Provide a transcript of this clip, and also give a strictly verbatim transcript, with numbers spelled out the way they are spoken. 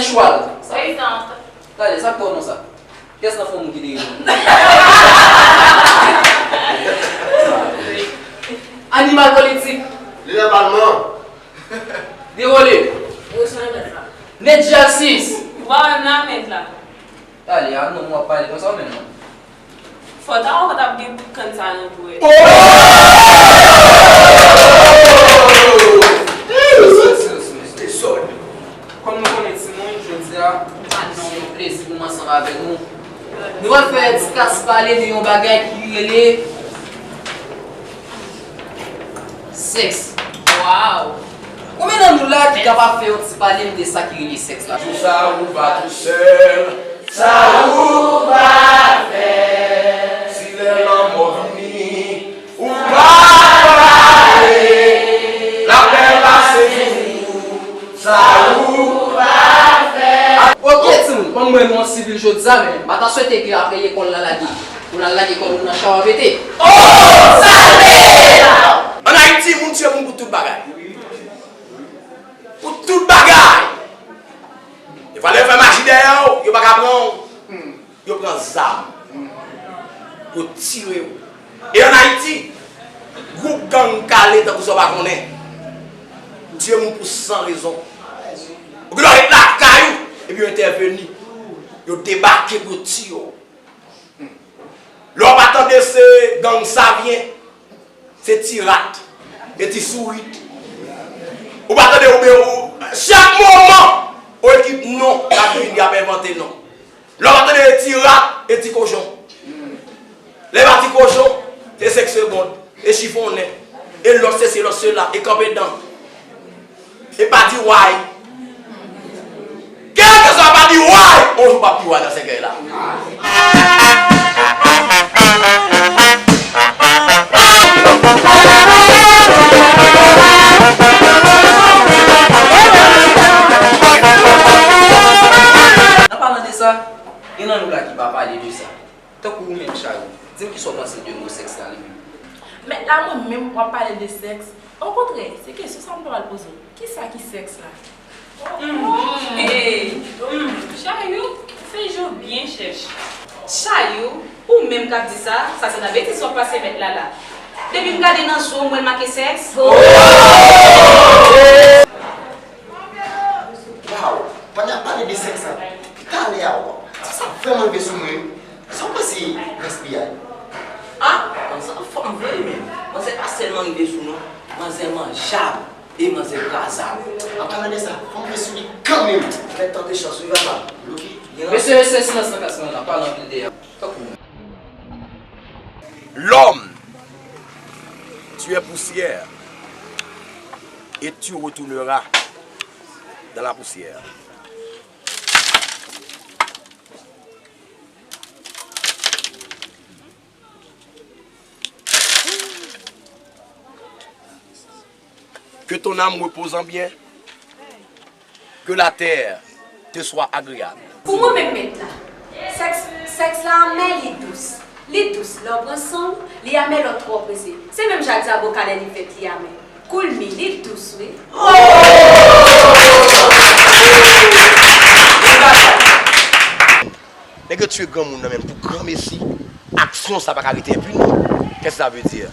Chwal. Peyizan. Tande, sa k ba w non sa? Kiyès nan fanmi w ki te rele w? Animal politik. Lidè palman. Dewole. Nèt Jalsis. Ou pa wè m la, mèt la. Tande, a non, w ap pale konsa menm non. Fò ta wè w t ap gen bout kann sa nan pou wè. Kòm nou konnen timoun, jodi a, se yon plezi pou m ansanm avèk nou. Nou pral fè ti kas pale de yon bagay ki rele sèks. Waw! Konbyen nan nou la ki kapab fè yon ti pale m de sa ki rele sèks la? Tout ça ou va tout seul, ça ou va faire. Si lè lanmò vini, ou pa pale. Lapè pase jou, sa ou va fè. Ok, timoun, kòm mwen, nou an sivil jodi a, men m pa ta swete ke apre lekòl la lage, pou n al lage kò nou nan chawa pete. Oh, sa l ye la! Ann Ayiti, moun tiye moun pou tout bagay. Pou tout bagay. Defwa, lè yo fè maji dèyè w, yo pa ka pran w. Yo pran zam pou tire w. E ann Ayiti, gwoup gang kale tankou sa w pa konnen. Tiye moun pou san rezon. Ou gen dwa ret lakay ou, epi yo entèveni. Yo debake pou yo tiye w. Lè w pa tande se gang Savyen, se ti rat, e ti sourit. Ou pa tande oubyen ou, chak moman, yon ekip non k ap vini, y ap envante non. Lè w pa tande e ti rat, e ti kochon. Lè pa ti kochon, se senk segonn, e chifonnen, e lòt sesi, lòt sela, e kanpe dan. E pa di way. Kèlkeswa pa di way, yon jou p ap di way nan sèkèy la. Nan palan de sa, gen nan nou la ki pa pale de sa. Tankou ou menm, Chari, di m kisa w panse de mo sèks la li menm? Mèt la, mwen menm, w ap pale de sèks. Okontrè, se kesyon sa m ta pral poze w. Kisa ki sèks la? Hey, Chayou, ou fè je w byen chèch. Chayou, ou menm k ap di sa, sa se nan betiz w ap pase mèt la la. Depi m gade nan je w, m wè l make sèks. Waw, pandan y ap pale de sèks la, talè a, waw, sa vrèman rive sou mwen. Sa w panse gaspiyay? Ah, manzè anfòm vre wi, men manzè pa sèlman rive sou nou, manzè manjab e manzè krazab. An palan de sa, fò m rive sou li kanmenm. Mèt tante chans wi papa. Mesye, mesye, silans nan klas mwen la, pale anpil de a. Tankou. L'homme, tu es poussière, et tu retourneras dans la poussière. Que ton âme repose en bien. Que la terre te soit agréable. Pou mwen menm mèt la, sèks, sèks la amè, li dous. Li dous lè w pran san w, li amè lè w twò prese. Se menm jan ak zaboka lè li vèt, li amè. Koulmi, li dous wi. Nèg yo tiye granmoun nan menm pou granmesi. Aksyon sa pa ka rete enpini. Qu'est-ce que ça veut dire?